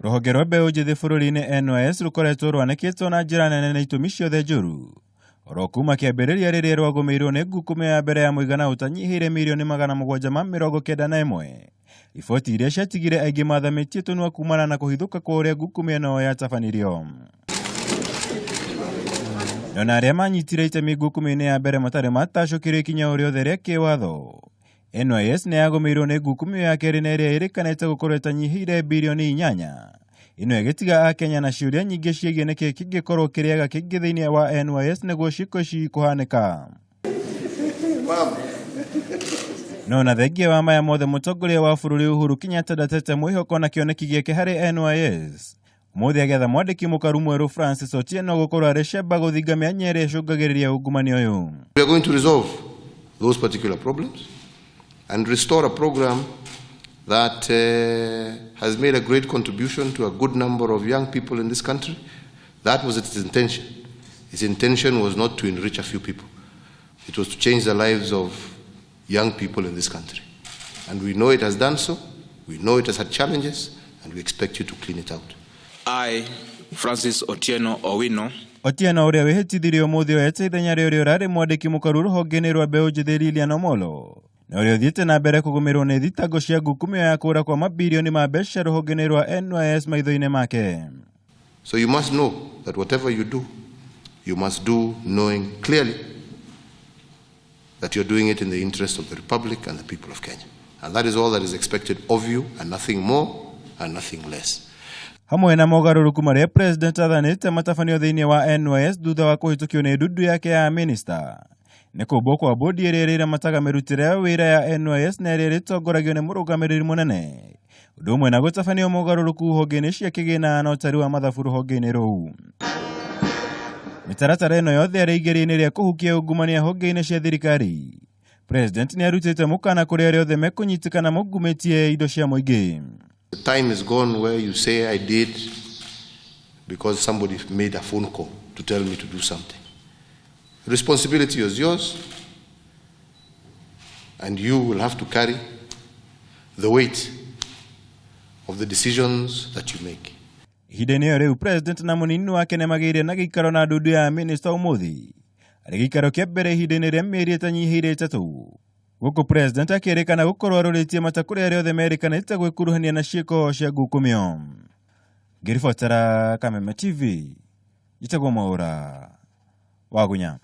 Rũhonge rwa mbeũ njĩthĩ bũrũri-inĩ NYS rũkoretwo rwanĩkĩtwo na njĩra nene nĩ itũmi ciothe njũru oro kuma kĩambĩrĩria rĩrĩa rwagũmĩirwo nĩ ngukumio ya mbere ya mũigana ũtanyihĩire mirioni 791. Riboti iria ciatigire aingĩ mathamĩtie tũnua kumana na kũhithũka kwa ũrĩa ngukumio ĩno yatabanirio. Ona arĩa manyitire itemi ngukumio-inĩ ya mbere matarĩ matacũkĩrio ikinya o rĩothe rĩa kĩwatho. NYS nĩ yagũmĩirwo nĩ ngukumio ya kerĩ na ĩrĩa ĩrĩkanĩte gũkorwo ĩtanyihĩire birioni 8. Ĩno ĩgĩtiga Akenya na ciũria nyingĩ ciĩgiĩ nĩkĩ kĩngĩkorwo kĩrĩaga kĩngĩ thĩinĩ wa NYS nĩguo ciĩko ici kũhanĩka. No na thengia wa maya mothe mũtongoria wa bũrũri Uhuru Kenyatta ndatete mwĩhoko na kĩoneki gĩake harĩ NYS. Ũmũthĩ agĩatha mwandĩki mũkaru mwerũ Francis Otieno gũkorwo arĩ cemba gũthinga mĩanya ĩrĩa ĩcũngagĩrĩria ungumania ũyũ. We are going to resolve those particular problems and restore a program that has made a great contribution to a good number of young people in this country. That was its intention. Its intention was not to enrich a few people. It was to change the lives of young people in this country. And we know it has done so. We know it has had challenges, and we expect you to clean it out. I, Francis Otieno Owino, Otieno ũrĩa wĩhĩtithirio ũmũthĩ oete ithenya rĩa ũrĩa ũrarĩ mwandĩki mũkaru rũhonge-inĩ rwa mbeũ njĩthĩ Lilian Omolo na ũrĩa ũthiĩte na mbere kũgũmĩrwo nĩ thitango cia ngukumio ya kũra kwa mabirioni ma mbeca rũhonge-inĩ rwa NYS maitho-inĩ make. So you must know that whatever you do, you must do knowing clearly that you're doing it in the interest of the Republic and the people of Kenya. And that is all that is expected of you, and nothing more and nothing less. Hamwe na mogarũrũku marĩa President athanĩte matabanio thĩinĩ wa NYS thutha wa kũhĩtũkio nĩ ndundu yake ya minista nĩ kũmbwo kwa bodi ĩrĩa ĩrĩramataga mĩrutĩre ya wĩra ya NYS na ĩrĩa ĩrĩtongoragio nĩ mũrũgamĩrĩri mũnene, ũndũ ũmwe na gũtabanio mogarũrũku honge-inĩ cia kĩgĩna na ũtari wa mathabu rũhonge-inĩ rũu. Mĩtaratara ĩno yothe arĩ igeria-inĩ rĩa kũhukia ungumania honge-inĩ cia thirikari. President nĩ arutĩte mũkana kũrĩ arĩa othe mekũnyitĩkana maungumĩtie indo cia mũingĩ. The time is gone where you say I did because somebody made a phone call to tell me to do something. Responsibility is yours, and you will have to carry the weight of the decisions that you make. Ihinda-inĩ ĩyo rĩu President na mũnini wake nĩmagĩire na gĩikaro na ndundu ya minista ũmũthĩ arĩ gĩikaro kĩa mbere ihinda-inĩ rĩa mĩeri ĩtanyihĩire 3. Gũkũ President akĩrĩkana gũkorwo arũrĩtie mata kũrĩ arĩa othe merĩkanĩte gwĩkuruhania na ciĩko cia ngukumio. Ngĩribotera Kameme TV, njĩtagwo Mwaũra Wagunya.